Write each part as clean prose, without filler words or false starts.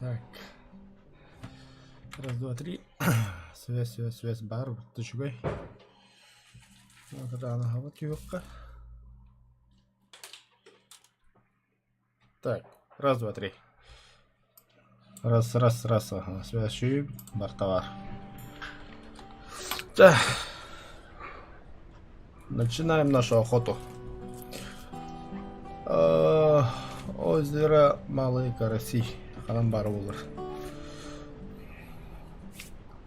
Так. Раз, два, три. Связь, связь, связь баар үчүгэй. Кытаанаһабыт түһүөххэ. Так, раз, два, три. Раз, раз, раз, ага, связь үчүгэй, барыта баар. Так. Начинаем нашу охоту. Э, Озеро Малые Караси. Ханан баар буолар.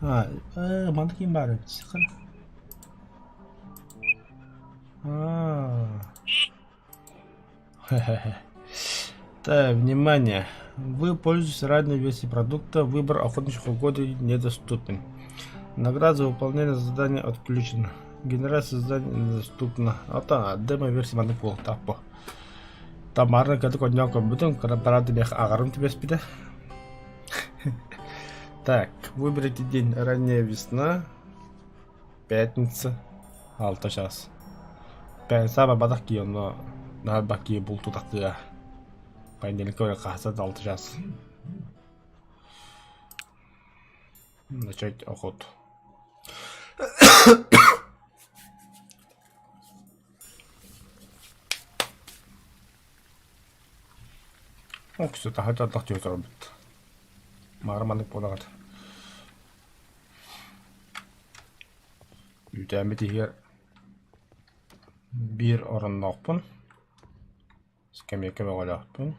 А, э, манна ким баар эбит? А. Так, внимание! Вы пользуетесь ранней версией продукта, выбор охотничьих угодий недоступен. Награда за выполнение задания отключена. Генерация заданий недоступна. Ата демо-версия маннык буолуохтаах бу. Тамарны кытык онньоон көрбүтүм, кыра миэх аҕарым түбэспитэ. Так, выберите день ранняя весна, пятница, алта час. Пятница бабадах кии онно наһаа кии бултутахтыа. Понедельникка өрө хаһса алта час. Начать охоту. Ол киһи таһырдьа ардах түһэ турарбыт. Маара маннык буолаҕыт. Үүтээммит иһигэр биир оронноохпун, скамейка бөҕөлөөхпүн,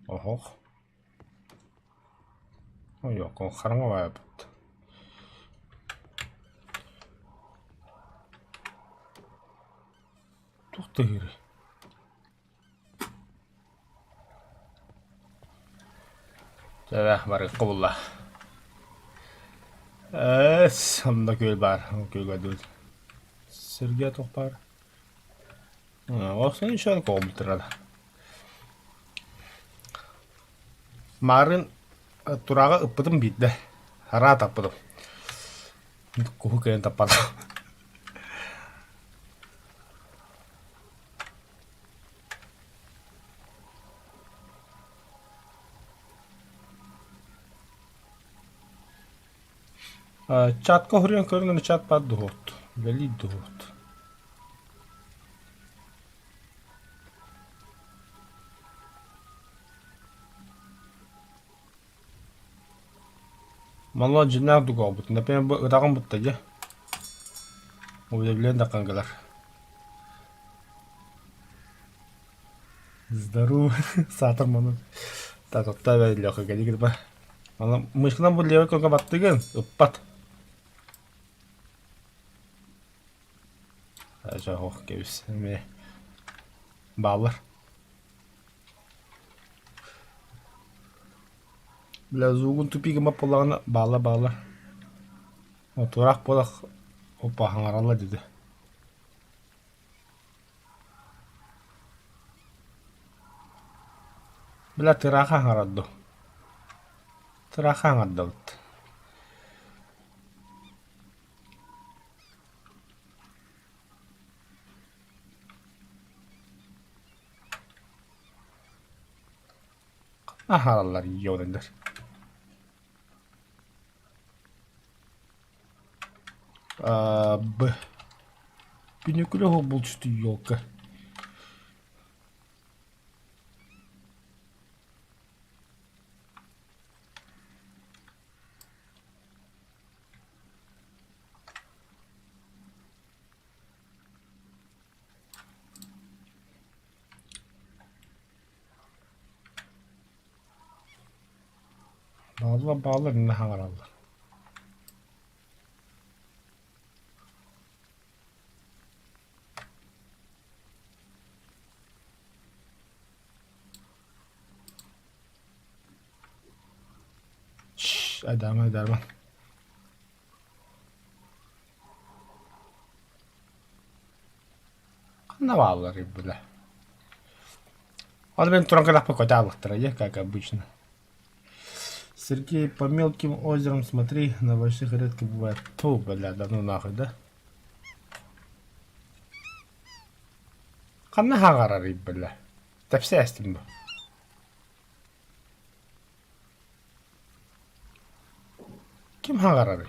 оһох Ойуоккун хараҥа баайбыт. Туох тыһыырый? Чэ, барыахха булла. Эс, онно күөл баар, ол күөлгэ дуу. Сиргэ туох баар? Ол еще көҕүлтэрэр. Марын тураҕы ыппытым биирдэ, араа таппытым. Куһу кыайан таппатым. Чатка уһуруйан көрүҥ аны чат баар дуһуот, үлэлиир дуһуот. Манна дьиҥнээх дугаҕбыт, например, бу ыраҕым бутта дьэ. Уведомление да кэлэр. Здорово, саатар манан. Так, оттоо Леха кэлигир ба. Аны мышканан бу левый кнопка баттыгын, ыппат. Ох, кэбис, эмиэ бааллар. Бля, звугун тупик гыммат буоллаҕына, бааллар-бааллар. Тураах буолах, опа, хаҥараллар диде. Бля, тыраах хаҥарар дуу? Тыраах хаҥардабыт. Аһараллар йодалар. А, Б. Пинекуле булчуту елка. Бааллар бааллар иннэ хаҥараллар. Айдаама айдаама. Ханна баалларый бile? Ол мин туран кэлэхпин көтө аалыктара как обычно. Сергей, по мелким озерам смотри, на больших редко бывает. Ту, бля, да ну нахуй, да? Ханна хаҥарарый, бля? Тэпсээстим бу. Ким хаҥарарый?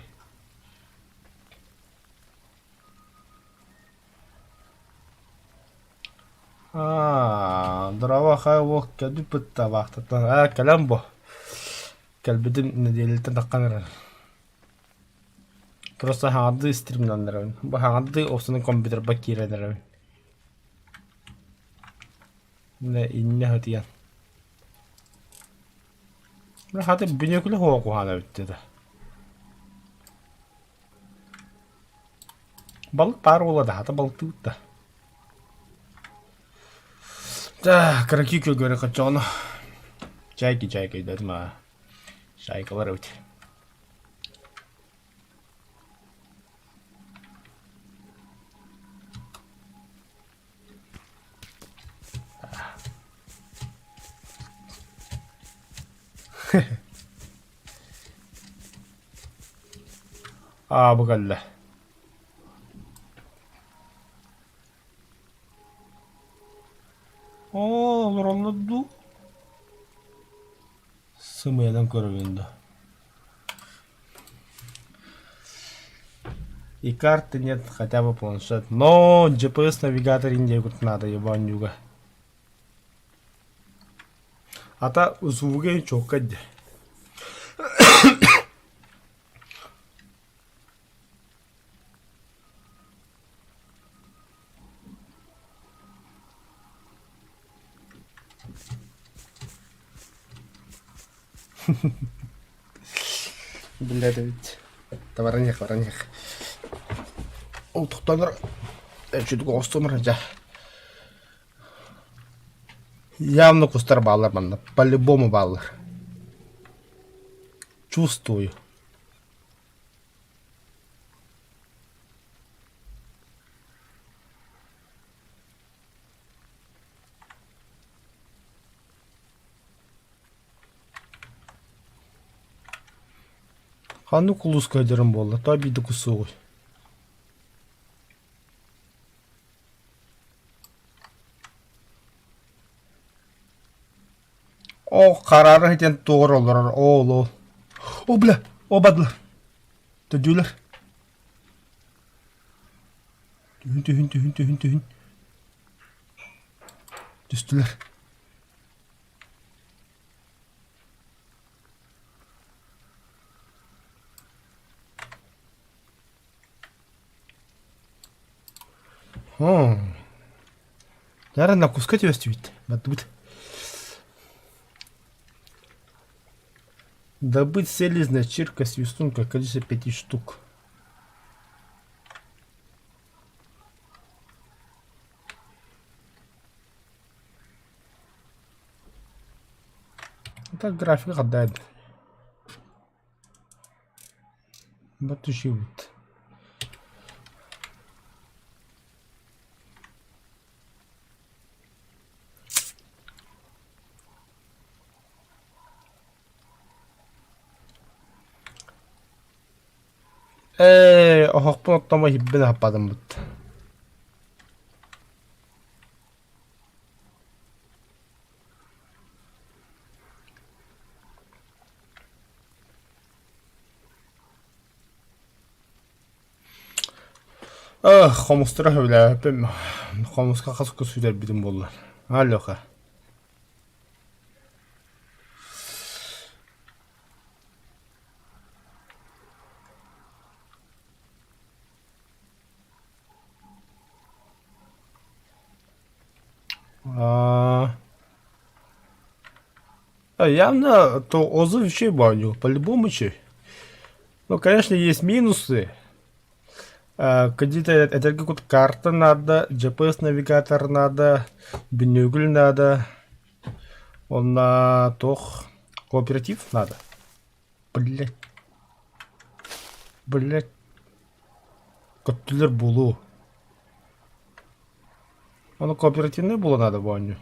Аа, здорово, хай уох кэлбиппит табаахтаттан аа кэлэн бо. Кэлбитим нэдиэлэттэн таххан эрэр. Просто хаҥардыы стримнанан эрэбин. Бу хаҥардыы уопсайынан компьютербар киирэн эрэбин. Иннэ иннэ сытыйан. Хата бүнүөкүлэ суох куһаҕана эбит да. Балык баар буолла да, хата балыктыыбыт да. Да, кыракый күөлгө көрө Чайки чайка өйдөөтүм аа. Чайкалар эбит. Аа бу кэллэ. Оо, олороллор дуу? Сымыйанан көрөбүн да. И карты нет, хотя бы планшет. Но GPS навигатор индия надо ебанюга. Ата звуга чокка дии. Биллэр эбит. Баран иһиэх, баран иһиэх. Ол тохтоонор үчүгэй оҕустунар дьэ. Явно кустар бааллар манна, по-любому бааллар. Чувствую. Ханнык улууска сылдьарым буолла, тоҕо биирдэ кус суоҕуй? Оо, хараара ситэн туох эрэ олорор, оол ол. О, бля, о бардылар. Төрдүөлэр. Түһүн, түһүн, түһүн, түһүн, түһүн. Түстүлэр. О, Наверное, на куска түбэстибит. Бардыбыт. Добыть селезня, чирка, свистунка, количество пяти штук. Так график отдает. Вот еще вот. Ээ, оһохпун оттомо иһиппин аһаппатым бут. Ах, хомустара сөбүлээбэппин. Хомуска хас кус сүтэрбитим буоллар. А, Леха. А, явно то отзыв вообще баню, по-любому че. Ну, конечно, есть минусы. Где-то это как карта надо, GPS-навигатор надо, бинокль надо, он на тох кооператив надо. Блять. Блять. Көттүлэр буолуо. Ону кооперативнай буолуо надо оонньуу.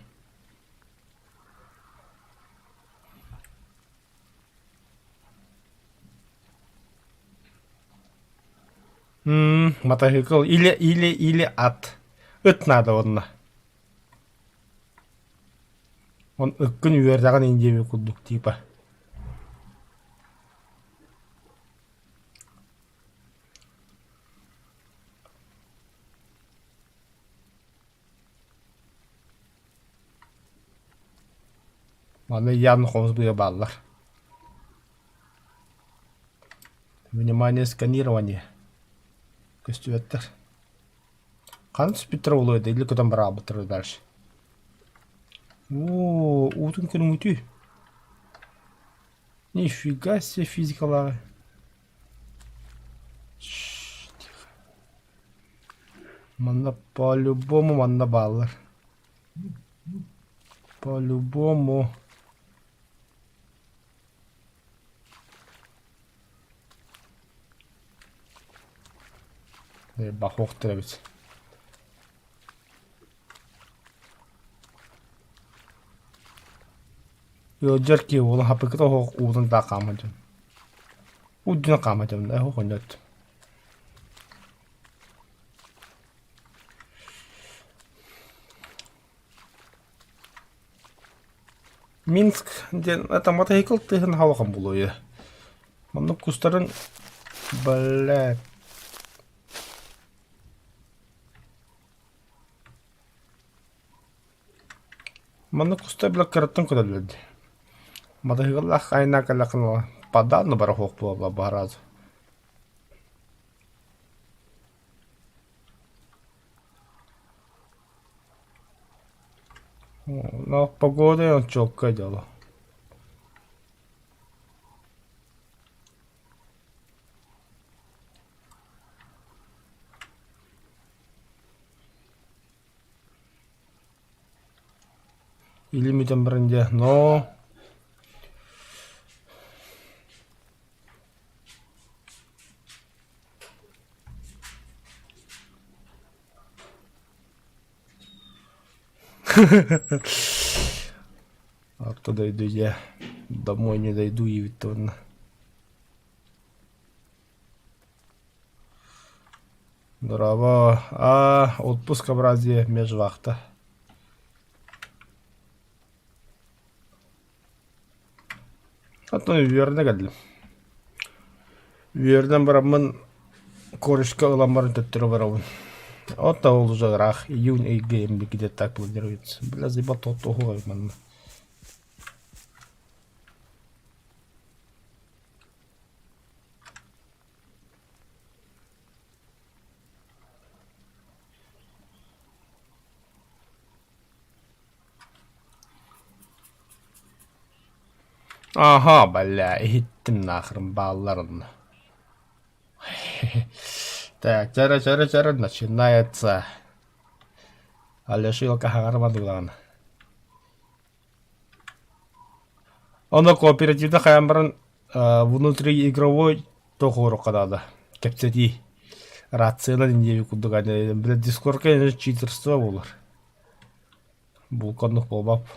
М мотоцикл или или или ат. Ыт надо онно. Он ыккын үөрдэҕин индиэби курдук типа. Манна явно хомус быа бааллар. Внимание, сканирование. Көстүбэттэр. Ханна түспүттэрэ буолуой да или көтөн бараабыттара дальше. Оо, уутун көрүҥүтүй. Нифига себе физикалааҕы. Тихо. Манна по-любому манна бааллар. По-любому. Бахуохтар эбит. Ыалдьар киһи уолун хаппыкыта оһох уутун таах хааман дьон. Үрдүнэн хааман дьон оһох онньот. Минск диэн это мотоцикл тыаһын халахан булуйа. Маннык кустарын блядь Маннык кустар бile кыраттан көрөллөр дии. Мотоцикллаах айаннаан кэллэххинэ падааны бара суох буолла баһараазы. Но погода он четкое дело. Илимитэн баран дьэ, но Орто дойду дьэ, домой не дойду диэбит уонна. Браво! А, отпуск образие межвахта. Оттон үөрэнэ кэллим. Үөрэнэн бараммын корюшка ылан баран төттөрү барабын. Оттон ол уже ыраах июнь ыйга где-то так планируется. Бля, заебал тоһуга манна. Аха, бля, иһиттим нахрен бааллар онно. Так, чара чара чара начинается. Алешилка хаҥармадылаҕына. Ону кооперативда хайан баран внутриигровой тоҕуоруохха наада. Кэпсэтии. Рациянан инниэби курдук аны бile дискордка читерство буолар. Булканнык буолбап.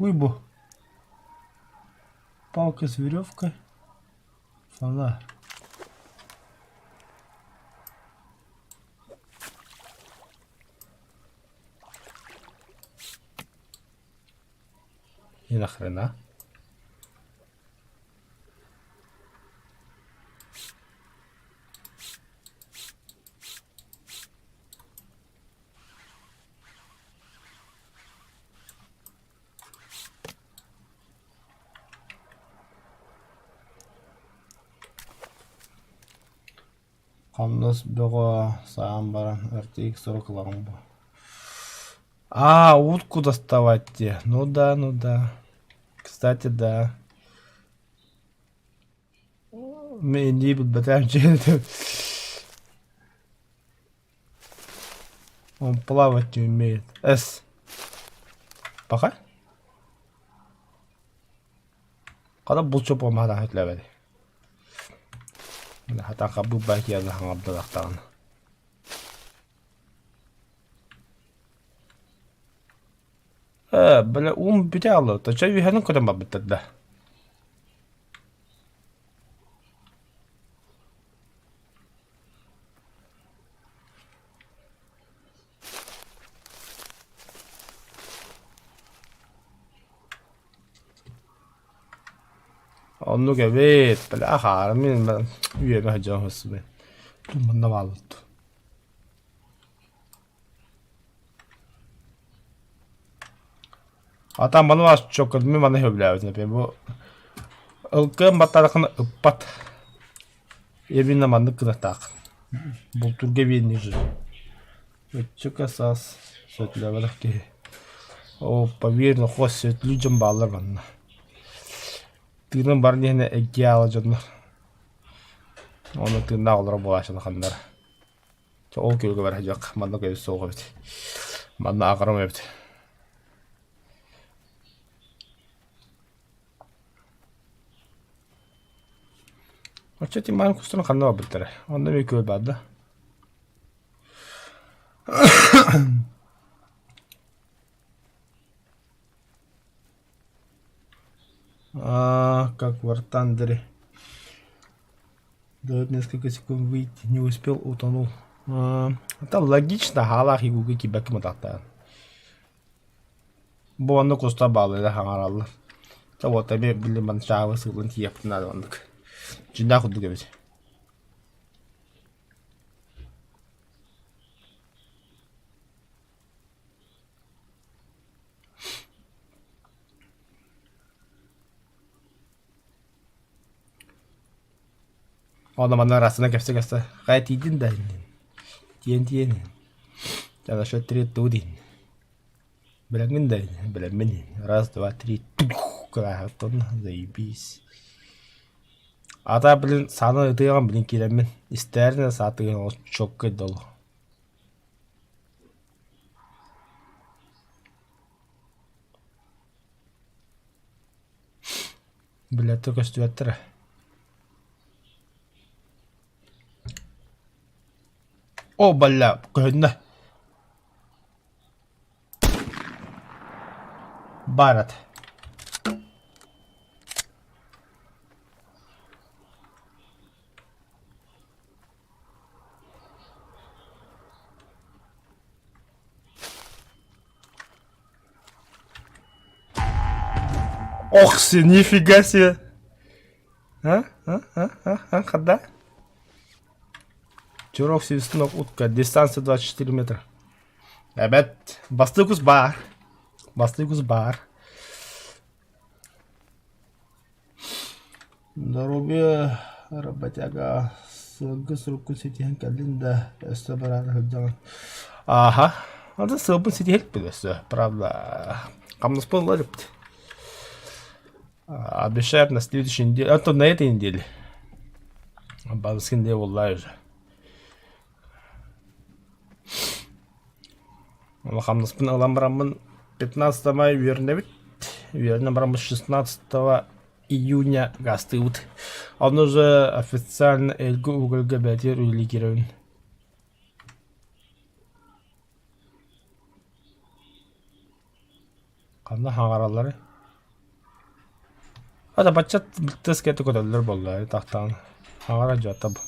Туй бу? Палка с веревкой. Фонарь. И нахрена? Хамнас бөҕө саан баран RTX 40 ылаҕын бу. А, утку доставать те. Ну да, ну да. Кстати, да. Мин иннии билбэтээм дьиэ. Он плавать не умеет. С. Пока? Хата булчу буолмаһа өтлөбөт. Хата хабы бакияны хаҥардылахтаҕына. Э, бля, ум бүтэ алла. Чай үһэнин көтөн барбыттар да. Оннук эбит, бля, хаара мин үөмэ сылдьан сылдьыбын. дуу, манна бааллар дуу? А там маны чокко мин маны сөбүлээбитим опять бу ылкыан баттаатаххына ыппат. Именно маннык гынатаах. Бултуурга биэнни же. Өччөкө саас сөтүлээбэтэх киһи. Оо, поверь, нохуос сөтүлүү дьон бааллар манна. Тыынан баран иһэнэ эргийэ аала дьоннор. Уонна тыыннаах олорор буолааччылар ханнара. Ол күөлгэ бара сылдьыах манна көйүс суох эбит. Манна аҕарым эбит. Оччо тимаан кустарын ханна барбыттара? Онно эмиэ күөл баар да? А, как в Артандере. Дает несколько секунд выйти, не успел, утонул. А, это логично, хаалаах игуга кибэкки матахтаан. Бу оннук уста баалыыра хаҥараллар. Та вот эмиэ били манчаалы сыылын тиийиэхпин наада оннук. Дьиҥнээх курдук эбит. Онно манна ыраастанан кэпсэ-кэпсэ хайа тиийдин да иннин тиийэн-тиийэн дьэ насчет три туу диин Билэҥҥин да билэммин раз два три тух гынаахтан заебись Ата блин сааны ытыаҕым блин киирэммин истээрин саатыгын олус чоккай долу Билэттэ көстүбэттэрэ О, балла, көһүннэ Барат. Ох, нифига себе! А? А? А? А? А? Когда? Чурок свистунок утка. Дистанция 24 метра. Эбэт, бастык бар. Бастык бар. Здоровье, работяга. Сылгы суруккун ситиһэн кэллин да, өссө бараары сылдьаҕын. Ааха, аны сылбын ситиһилпин өссө, правда. Хамнаспын ыла иликпит. Обещают на следующей неделе, а то на этой неделе. Бабскин неделе буолла уже. Хамнаспын ылан бараммын 15 мая үөрэнэбит. Үөрэнэн бараммын 16 июня гаастыыбыт. Ону уже официально Элгу Угольга бэлиэр үлэлии киирэбин. Ханна хаҥаралларый? Ата бачча тыс кэтэ көтөллөр буолла тахтаан хаҥара дьата бу.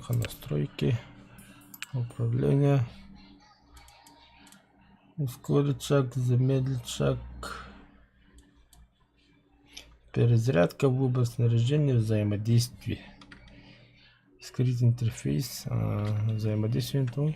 Настройки, управление, ускорить шаг, замедлить шаг. Перезарядка, выбор снаряжения, взаимодействие. Скрыть интерфейс, взаимодействие то.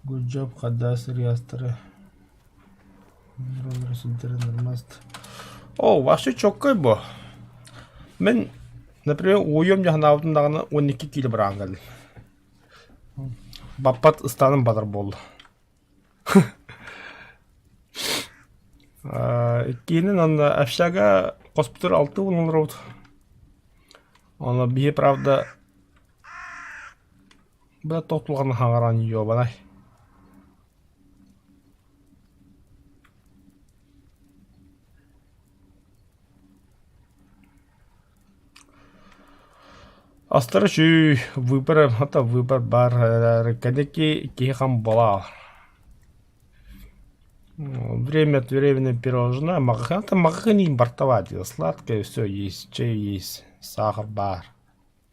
Good job, хадаас реестры. О, вообще чоккай бо. Мин, например, уойуом дьаһанаабытым даҕаны 12 киилэ быраҕан кэллим. Баппат ыстааным батар буолла. Иккиһинэн онно общага хоспутугар алты уон олоробут. Онно биһи правда Бля тохтулҕаны хаҥаран ёбанай. Астара үчүй, выбор, это выбор бар, кэнники киһи хам буолаа. Время от времени пирожное, маҕаһыын, там маҕаһыын барыта баар дии, сладкое все есть, чэй есть, сахар баар.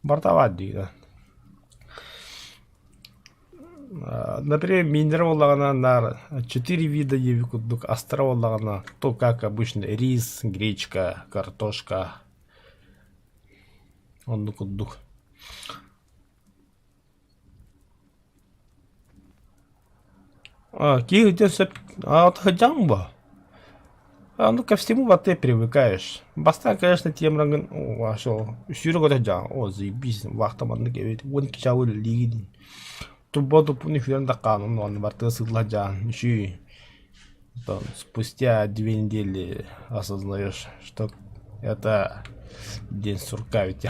Барыта баар дии. Например, мииннэрэ буоллаҕына наар четыре вида диэбит курдук, астара буоллаҕына то как обычно рис, гречка, картошка оннук курдук. А, киһи сөп а сылдьаҥ буо? А ну ко всему вот ты привыкаешь. Бастаан, конечно, тиэмэҕин сүүрэ көтө сылдьаҕын, о заебись, вахта маннык эбит, 12 чааһы үлэлиигин. Турбо туппун үһүөн да хаанын уонна бартыга сыылла сылдьаҕын, үчүгэй. Потом спустя 2 недели осознаешь, что это день сурка ведь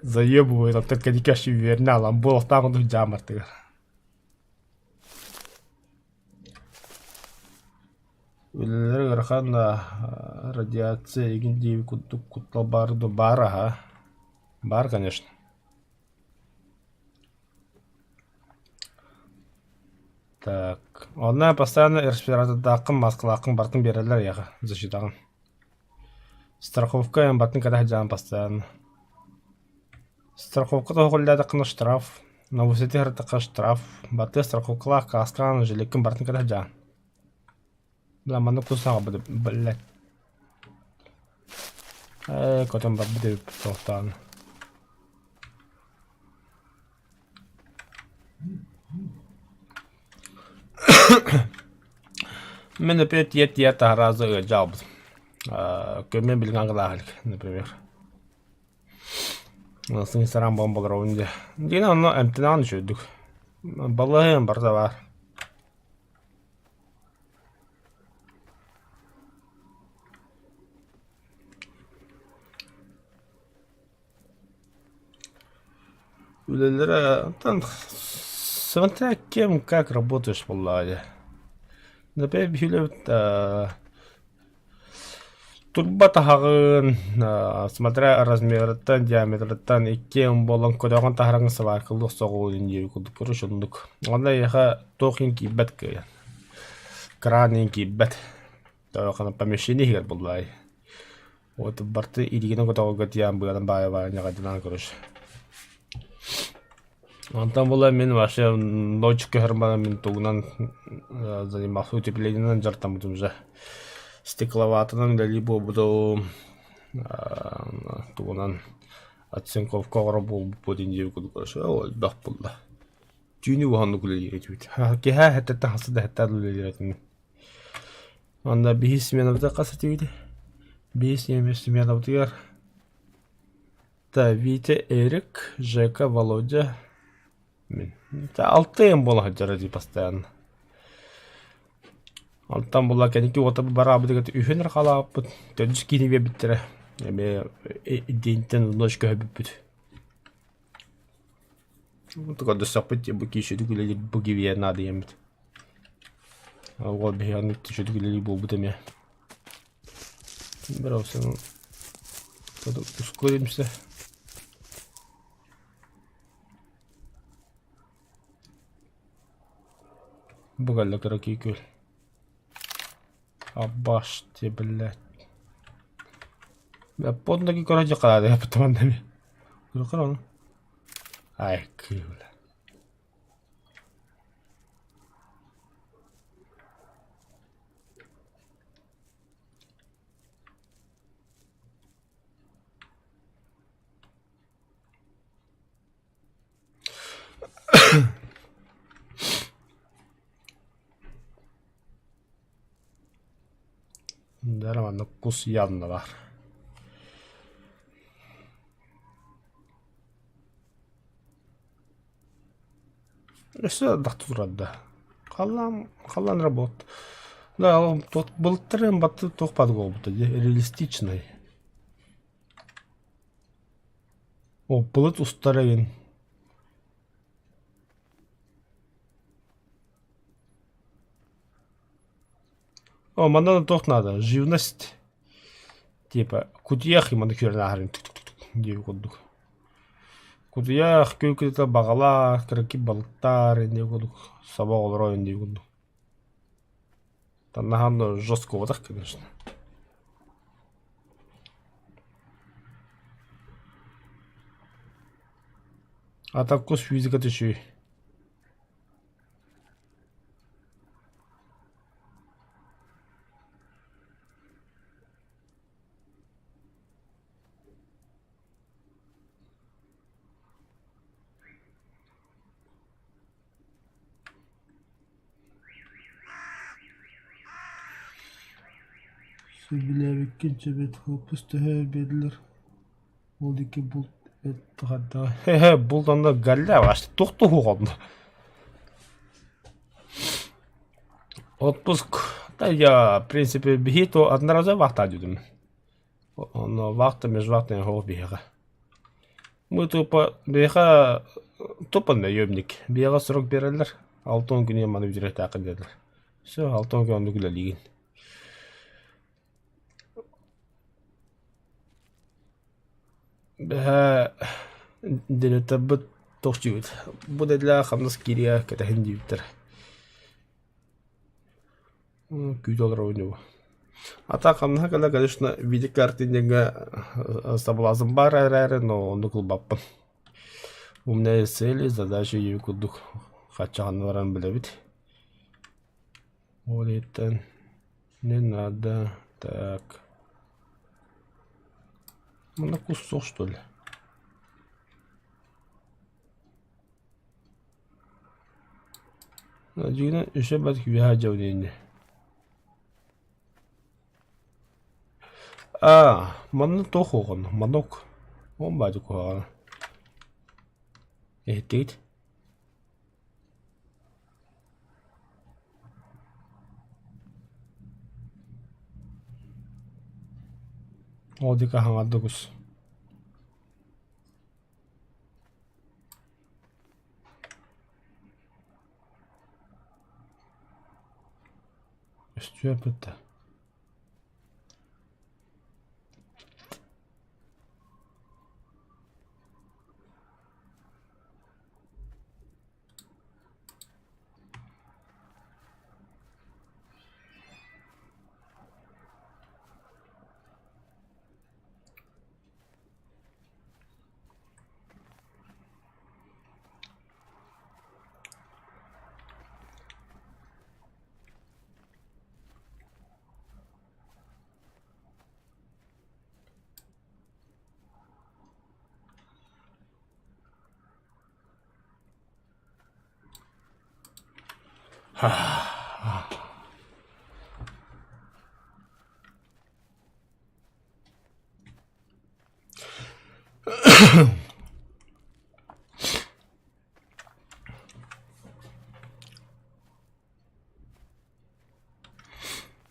заебывает, оттон кэнники үөрэнэ буолуохтаах курдук дьаам артыгар. Үлэлэрэ ыарахан радиация игин диэбит курдук куттал баар дуо? Баар аһа. Баар, конечно. Так, онно постоянно респиратордааххын, маскалааххын барытын биэрэллэр эйиэхэ защитаҕын. Страховка эн батын кэтэх сылдьаҕын постоянно. Страховка тоһоҕоллоотоххуна штраф, на высоте сырыттахха штраф, баттыа страховкалаах кааскаҕын, жилеккин барытын кэтэх сылдьаҕын. Бля, маннык кус саҕалбыт блядь. Ээ, көтөн барбыт эбиппит туохтаан. Мин опять тиийэ-тиийэ таһараазы ыалдьа аҕалбытым. Көмө билигин аҕалаах илик, например. Сыҥсаран буолан дии. Дьиҥэ онно эмтэнэҕин үчүгэйдик. Балыыһа барыта баар. Үлэлэрэ оттон смотря кем как работаешь буоллаҕа дии. Например, биһиги турба таһаҕын смотря размерыттан, диаметрыттан иккиэн буолан көтөҕөн таһараҥҥын сваркалыы охсоҕун диэбит курдук короче оннук. Онно эйиэхэ туох иһин киирбэт кыайан. Кран иһин киирбэт. Помещение иһигэр буоллаҕай. Вот барыта илиигинэн көтөҕөргө тиийэн быанан баайа-баайа ньаҕайданан короче. Онтон була мин вообще ночь көһөр баран мин тугунан занимался утеплениенэн дьарыктаммытым уже. Стекловатынан үлэлии буолбутум, тугунан оцинковка оҥоро буолбуппут диэн курдук короче элбэх буолла. Түүнү уһаннык үлэлиир этибит. Киэһэ сэттэ хаста да сэттэ үлэлиир этим. Онно биһи сменабытыгар хас этибит? Биһи сменабытыгар Да, Витя, Эрик, Жека, Володя, мин. Алтыйым буола сылдьара дии постоянно. Онтон була кэнники уота бараабытыгар үһүн эрэ халаабыппыт, төрдүс киини биэрбиттэрэ. Эмиэ диинтэн ночь көһөрбүппүт. Көрдөстөхпүт бу киһи үчүгэй үлэлиир бу киһи наадыйаммыт. Ол биһиги оннук үчүгэй үлэлиир буолбут эмиэ. Броусон ускоримся. Бу кэллэ кыракый күөл. Абаште, блядь. Подноги, короче, хаада потом Көрө Ай, кыыл. Дьэ маннык кус явно баар. Өссө ардах турар да. Халлаан халлаан работ. Да, ол былыттарын батты туох баар буолбута дии, реалистичный. О, былыт устар эҥин. О, манна туох наада, живность. Типа кутуйах манна күөрэн ааһарын диэбит курдук. Кутуйах күл-күлүтэ баҕалаах, кыракый балыктар инньэ курдук, собо оҕолоро инньэ курдук. Наһаа жестко буолбатах, конечно. А так кус физиката үчүгэй. Сөбүлээбиккин сөбүт хоппус төһө биэрдилэр ол диэки булт эт булт онно галля туох туһуҕа Отпуск да я в принципе биһи то одноразовый вахта дедим. Онно вахта межвахта оһох биһиэхэ. Мы тупо биһиэхэ тупо наемник. Биһиэхэ срок биэрэллэр. 60 күнү маны бүтүрүөхтээххин диэтилэр. Все, 60 күн оннук үлэлиигин. Бэһээ директорбыт туох диибит бу нэдиэлэҕэ хамнас киириэ кэтэһин диэбиттэр. Күүтэ олоробун дьэ бу. А так хамнаһа кэлэ, конечно, видеокарты диэҥҥэ соблазн баар эрээри, но оннук ылбаппын. У меня есть цели, задачи диэбит курдук хаччаҕын баран билэбит. Ол иһиттэн не надо. Так. Манна кус суох что ли? Дьиҥинэн үсэ бэрт үөһээ дьэбиниэнньэ. Аа, манна туох уоҕун? Манок. Уон баадьы куһаҕана. Иһиттигит? Ол диэки хаҥарда кус. Өстүөппүт да.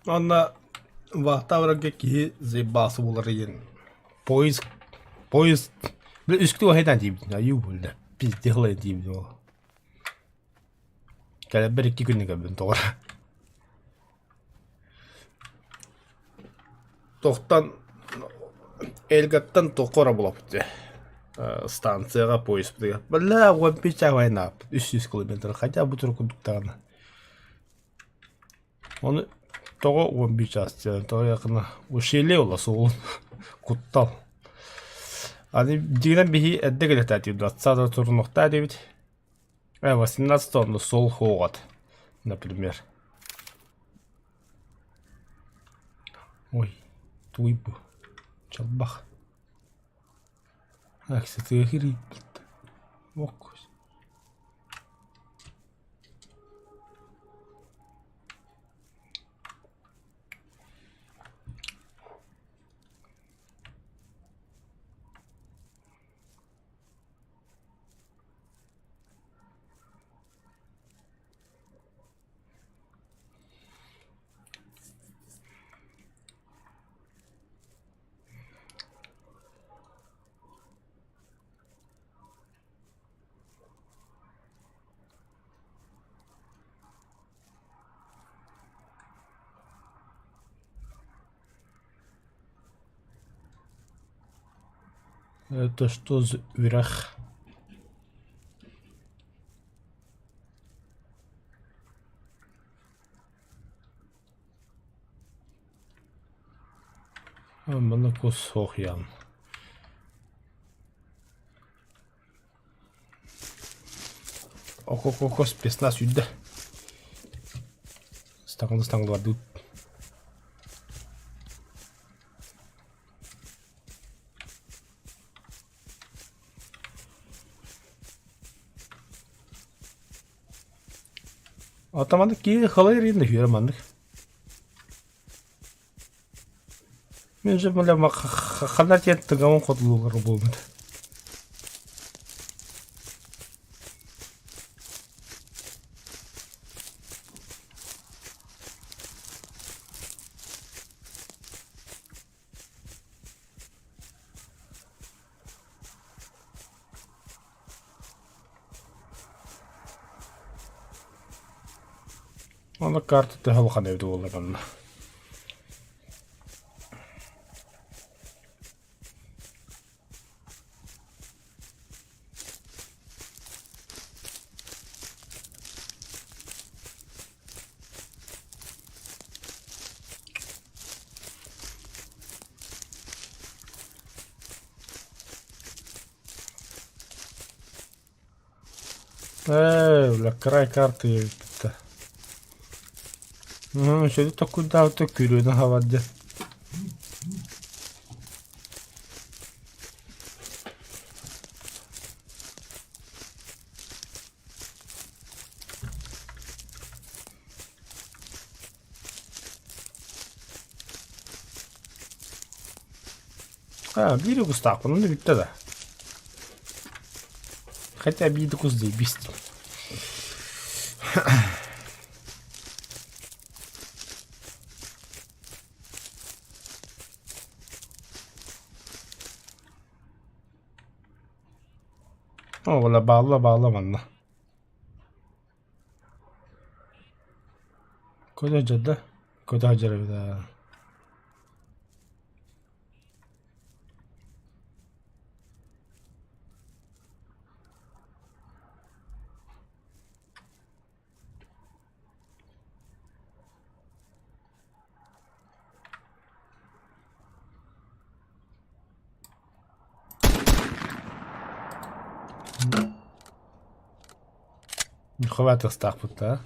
Уонна вахта барарга киһи заебался буолар диэн поезд поезд бля үскүтү уһайдаан тиийбитин айыы буолла пиздец тиийбитим ол кэлэрбэр икки күнү кэлбин тоҕо Тохтан Эльгаттан туохха эрэ булабыт дии станцияҕа поезпытыгар бля уон пять айнааппыт 300 километр хотя бы тур курдук даҕаны Ону тоҕо 11 чаас диэн тоҕо якына ущелье буолла суолун куттал Аны дьиҥинэн биһи эрдэ кэлэхтээтибит 20 турунуохтаа диэбит 18 онно суол хуоҕат например Ой, туй бу чалбах Аксытыахыр Ок. Это что за үрэх? Манна кус суох ян. Ок-ок-ок спецназ сүүрдэ. Ыстаҥалыы-ыстаҥалыы бардыбыт. Ата маннык киһи халай эрийэн үһүөрэ маннык. Мин же бля ханна диэн тыгабын хотулуулар буолбут. Аны карта төһө улахан эбит буолла манна. Ээ, бля, край карты эбиппит да. Ну, сөдү токкуйдаабыта күрүөнү хабар дьэ. А, биир кустаахпын, онно бүттэ да. Хотя биир кус заебись. О, бала баалла баалла манна. Көтө дьадда, көтө дьарыгда. Хватастаахпыт да.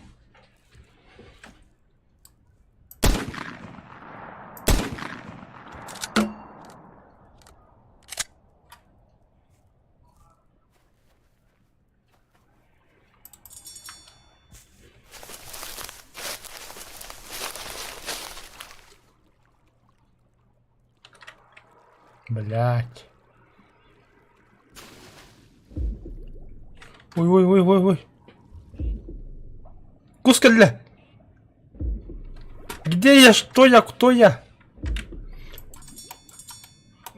Блять. Ой, ой, ой, ой, ой. Кус кэллэ! Где я? Что я? Кто я?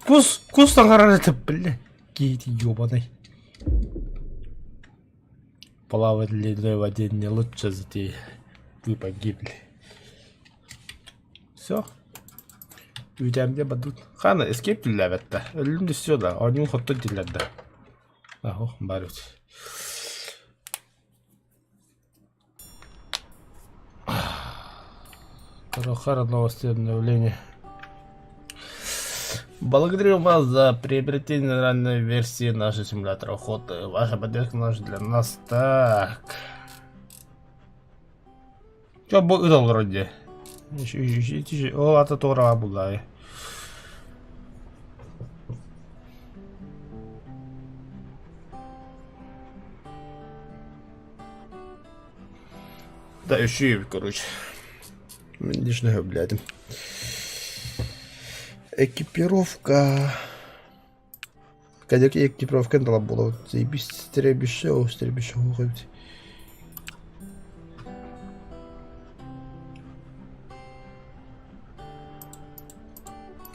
Кус, кус таҥарар это, бля. Киһи ёбаный. Плавать в ледяной воде не лучше затея. Вы погибли. Все. Үүтээмдэ бадут. Хана эскейп түллээбэттэ. Өллүм да все да. Оонньуун хоттон тиллэрдэ. Аһо, баар эбит. Тарахара новости обновления. Благодарю вас за приобретение ранней версии нашего симулятора охоты. Ваша поддержка наша для нас. Так. Чё бу ыт олорор дии? Ол ата туораҕа буллаайы. Да үчүгэй короче. Мин лично сөбүлээтим. Экипировка. Кадеки экипировка талап буолабыт. Заебись стребище, о стребище суох эбит.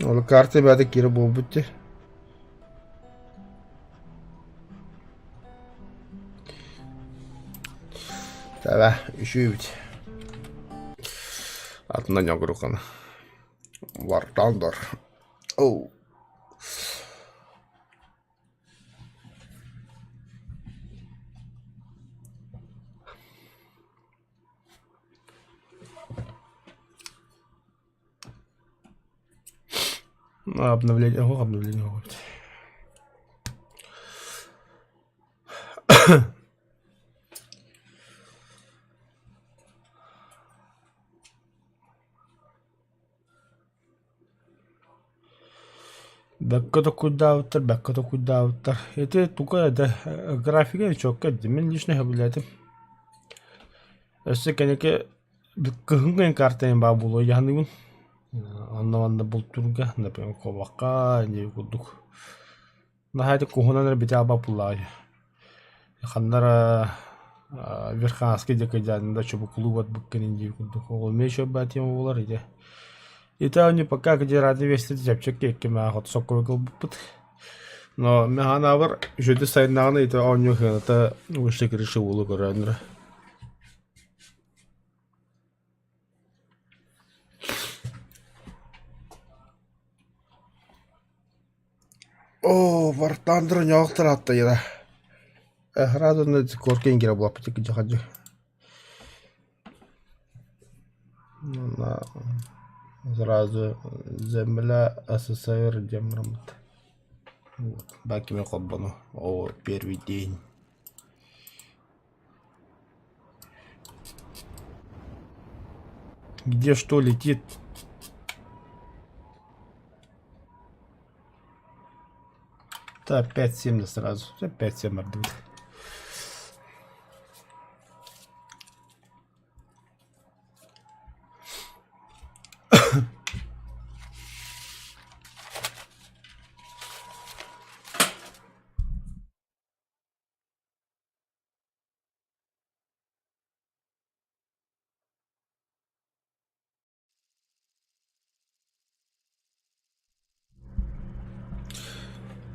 Ол карта бэйэтэ киирэ буолбут дии. Таба, үчүгэй эбит. Атынан ньоҕурукана. War Thunder. Oh. Обновление, ох, обновление оҕобут. Бэккэ токуйдаабыттар, бэккэ токуйдаабыттар. Ити туга да графига чуокка мин лично сөбүлээтим. Өссө кэнники кыһыҥҥы картайын баа буолуо дьаһаныыбын. Онно-манна бултуурга, например, куобахха диэби курдук. Наһаа ити куһунан эрэ битэ албаппыллааҕый. Ханна эрэ Верхоянскай диэки дьаанында чубукулуу барбыккын диир курдук. Ол эмиэ үчүгэй тема буолар ити. Ити они пока где рады вести чэпчэки икки маа соккурук ылбыппыт. Но мин ханаабар үчүгэй сайыннаҕына ити оонньуу сыаната выше крыши буолу көрөөннөр. Оо, бартаандыр ньоохтор аттайра. Радуны коркин кире буолаппыт дьахадьы. Сразу земля СССР диэн Вот. Бакиме холбону. О, первый день. Где что летит? Так, 5-7 сразу. 5-7 ордут.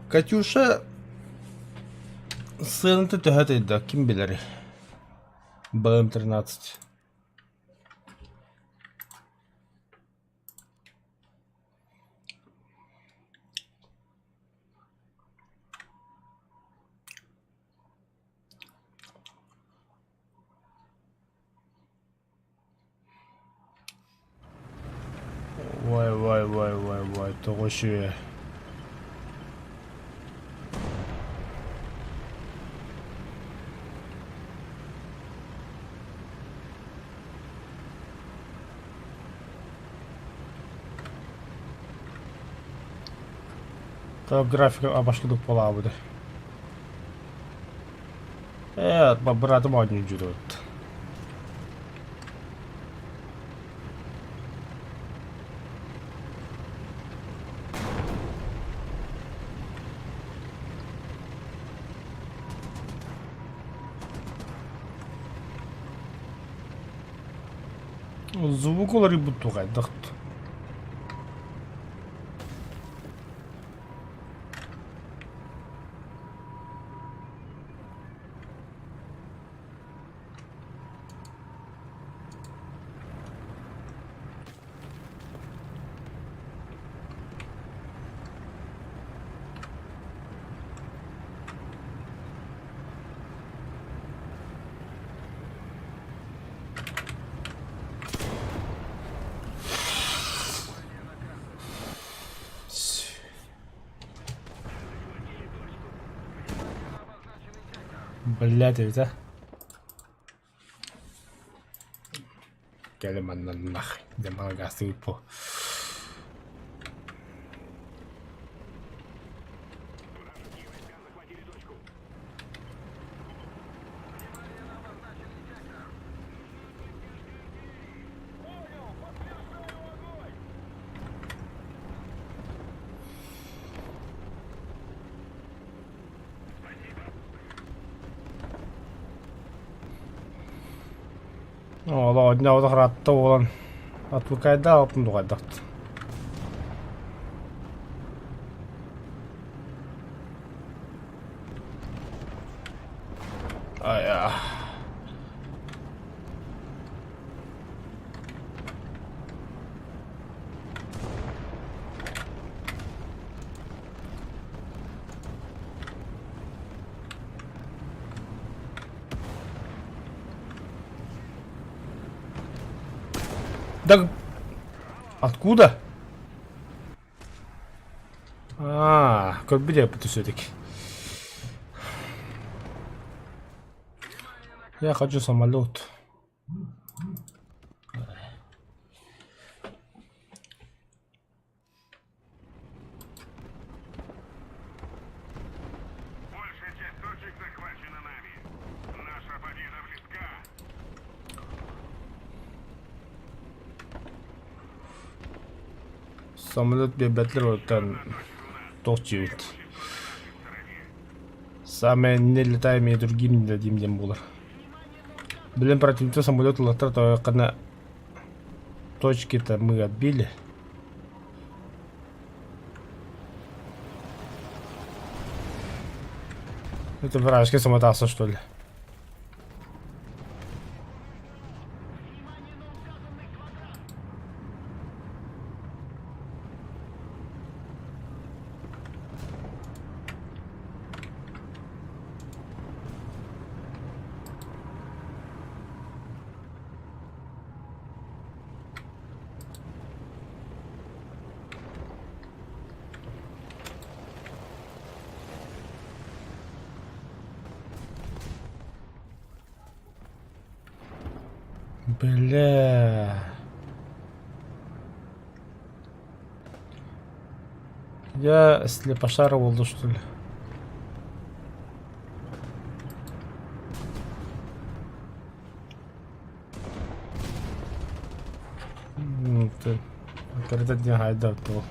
Катюша сыаната төһө да ким билэрий? БМ-13. Вай вай вай вай вай тоҕо үчүгэй. Так графика абашкыдык буолаабыт. Ээ, быраатым оонньуу дьүрүбүт. Звук уларыйбыт тугайдахт. Блядь, эбит Кэлэ манна нах, дьэ по. Оонньооботох ыраатта буолан отвыкайдаабыппын дуҕайдахт. Ай Да откуда? Аа, көрбүт эбиппит все-таки. Я хочу самолет. Большая часть точек захвачена нами. Наша победа близка. Самолет биэрбэтилэр оттон туох диэбит. Самое нелетаемые другим не дадим диэн буолар. Блин, противница самолет ылаттар тоҕо точки-то мы отбили. Это вражеский самотасы, что ли? Бля. Я слепошара буолла что ли? Карата диэн хайда туох.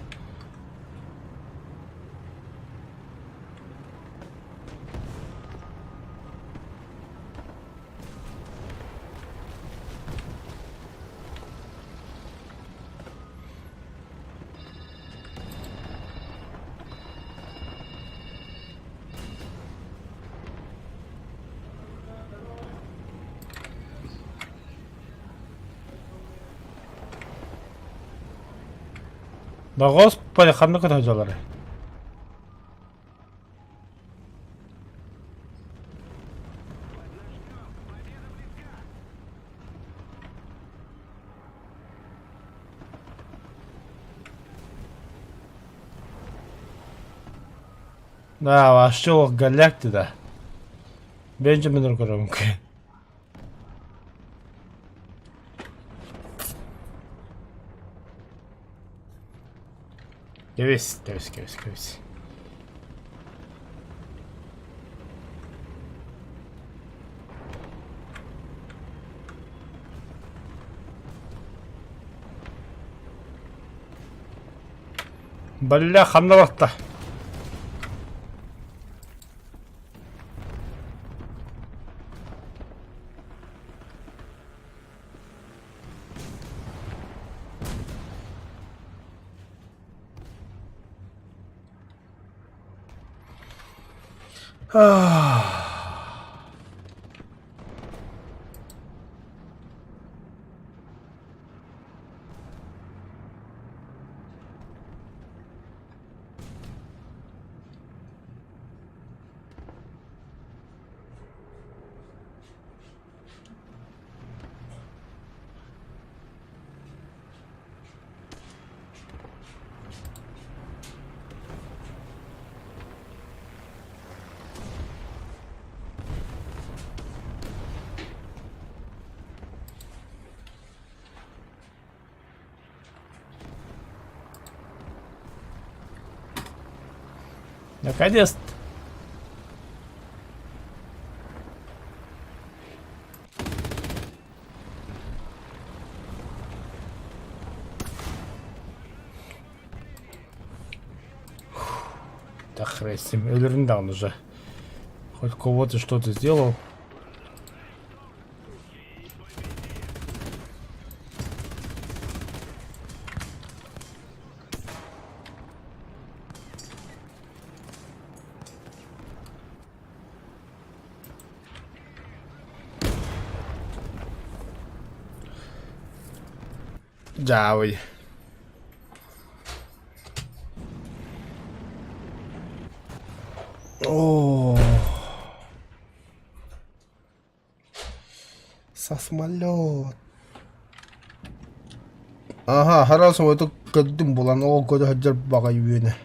Да господи, ханнык сылдьалларый? Да, вообще галякты да. Бенджамин көрөмүн. Кэбис, кэбис, кэбис, кэбис. Бля, ханна барта? Наконец-то. Да хрен с ним. Эльриндан уже. Хоть кого-то что-то сделал. Дьаабый. Оо. Самолет. Аха, хараас оту көрдүм булан ол көрө сылдьар баҕайы үөнэ.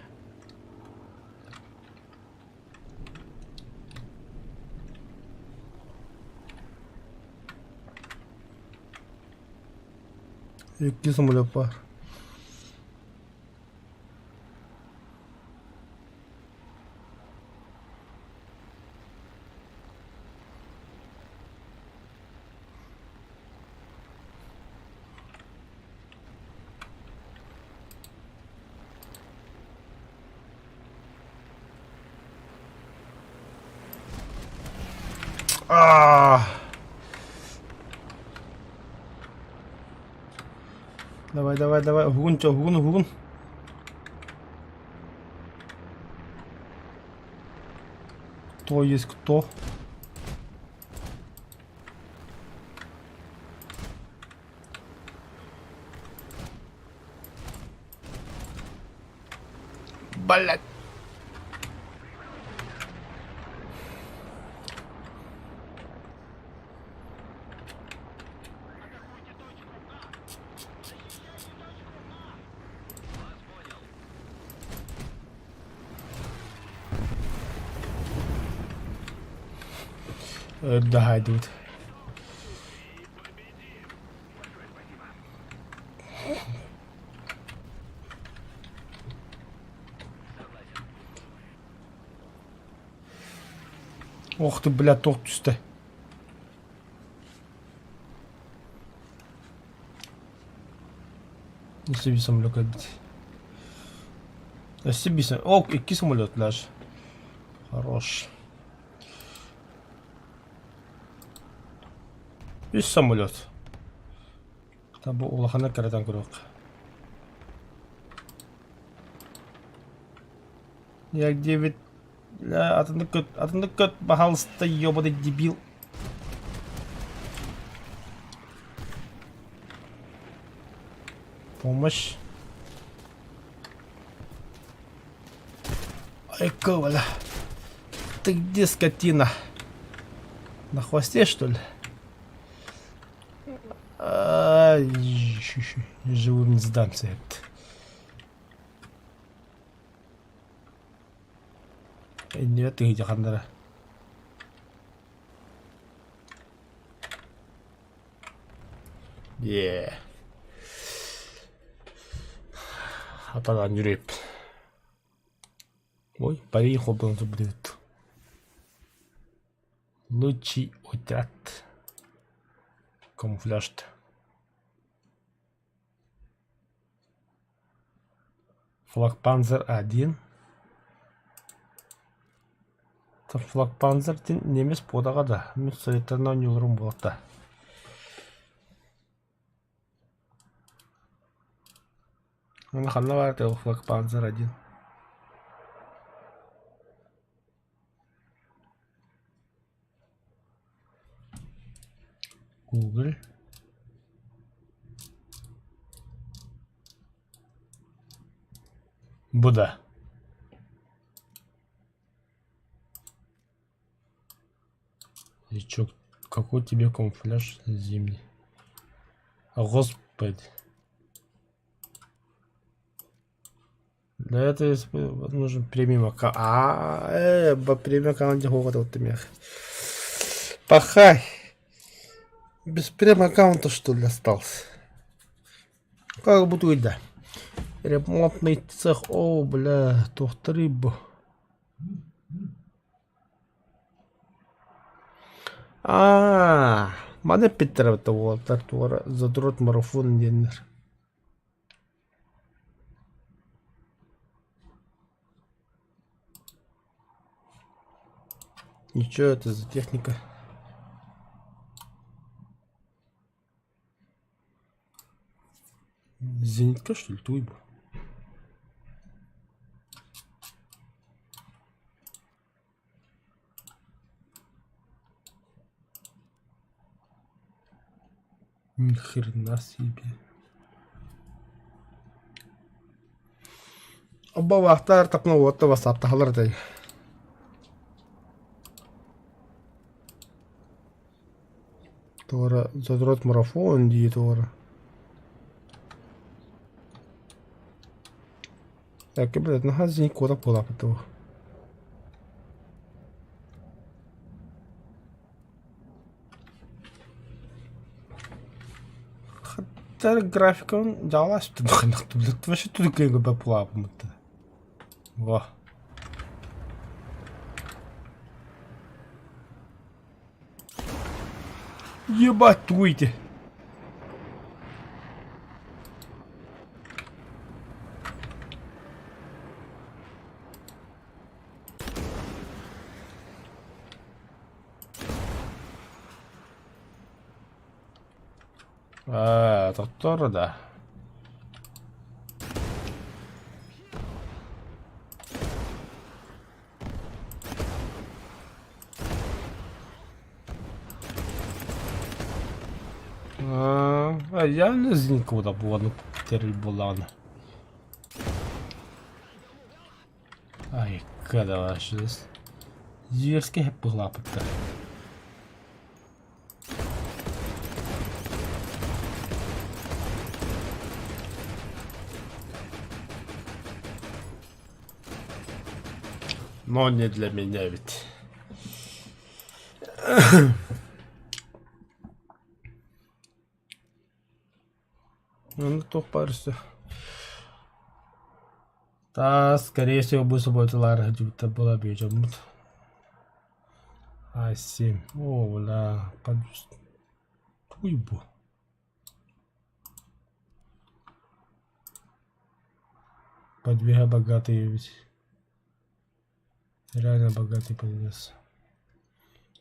Икки самолет баар. А! Давай, давай, давай, уһугун, чэ, уһугун, уһугун. Кто есть кто? Блять. Даһайдыбыт. Ох ты, бля, туох түстэ. Өссө биир самолет кэлбит. Өссө биир О, икки самолет даже. Хорош. Үс самолет. Бу улахана кыратан көрүөххэ. Я диэбит атыннык көт, атыннык көт, баһаалыста, ёбаный дебил. Помощь. Айка, бля. Ты где, скотина? На хвосте, что ли? Ай, живым не сдамся. Иннибэт тыһыйдьа ханнара. Yeah. Атадан жүрөп. Ой, пари холбонон турбут. Лучший отряд. Камуфляж. Флагпанзер 1. Флагпанзер немец подаға да. Мен советтарына ойнууларым болот да. Оны ханна баар Флагпанзер 1. Google. Бу да. И чё, какой тебе камуфляж зимний? Господи. Для этого нужен премиум аккаунт. А, премиум аккаунт мех. Пахай. Без прем аккаунта что ли остался? Как буду да. Ремонтный цех. О, бля, тухтары бу. А, маны эппиттэрэ уолаттар туора задрот марафон диэннэр. Ничего это за техника? Зенитка что ли туйба? Ни хрена себе. Обалаахтар тапна уотта басаптахалар дай. Туора задрот марафон дии туора. Так, блядь, наһаа зенит куотак буолааппыт дуо. Графикын дьааласпытын вообще тут. Во. Ебать туйте. Аа, тохтоор да. Аа, я не никуда буолан тэрил буоллаҕына. Ай, когда Зверски быһылааппыттар. Но не для меня ведь. Ну, туох баар өссө. Таас, скорее всего, бу субботалар сылдьыбыттар буола бүөчөммүт. А7. О, бля, туй бу. Подвига богатый ведь. Реально богатый подвес.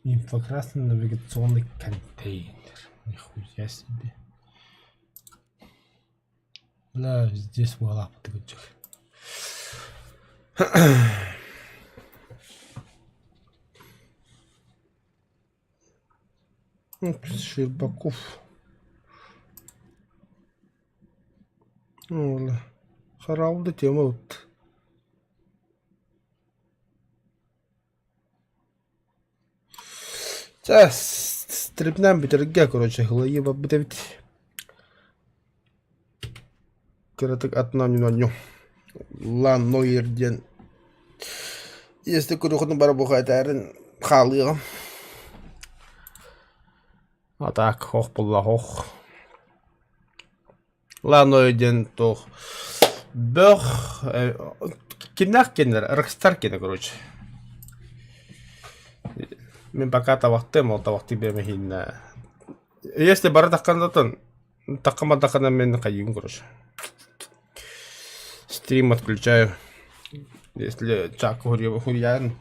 Инфракрасный навигационный контейнер. Нихуя себе. Бля, здесь была подготовка. Ну, Щербаков. Ну, Харалды тема вот. Чэ, стрипнээн бүтэргэ, короче, һылайыы барбыт эбит. Кыратык атын оонньуу Лан Нойер диэн если көрүөххүнэ бары бу этээрин хаалыаҕым. А так ох буолла ох. Лан Нойер диэн туох бөх кимнээх кинилэр Rockstar кини короче. Мин пока табахтыам, ол табахтыы биэрмэһииннэ. Если бары тахханатан таххаматаххына мин хайыыбын короче. Стрим отключаю. Если чака хуруйаан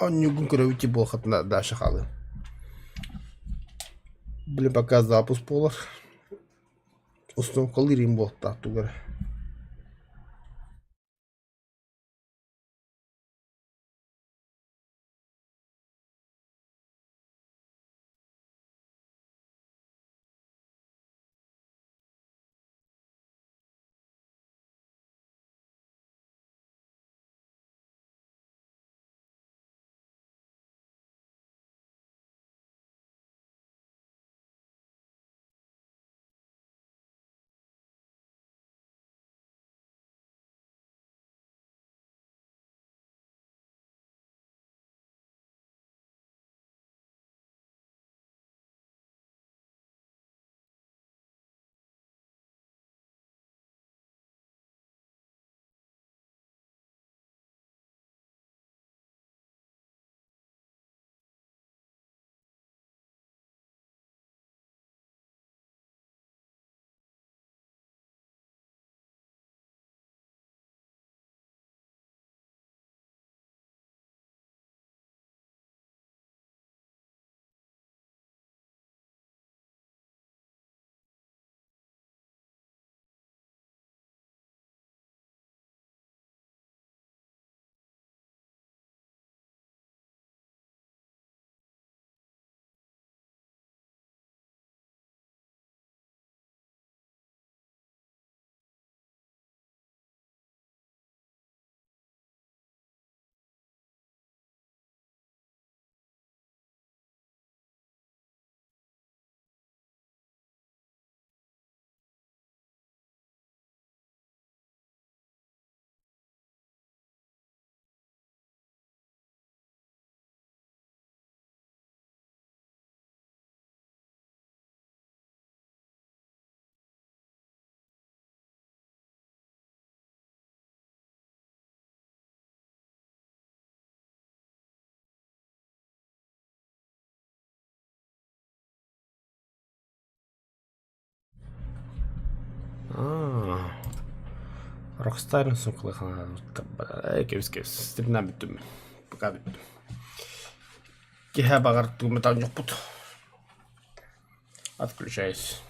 онньугун көрөбүт буолхатына дальше хаалыам. Блин, пока запуск буолар. Установкалыыр им буолтаах тугу эрэ. Rockstar Кэбис-кэбис, стримнаан бүттүм мин. Пока бүттүм. Киһи баҕар тугу оонньуохпут. Отключаюсь.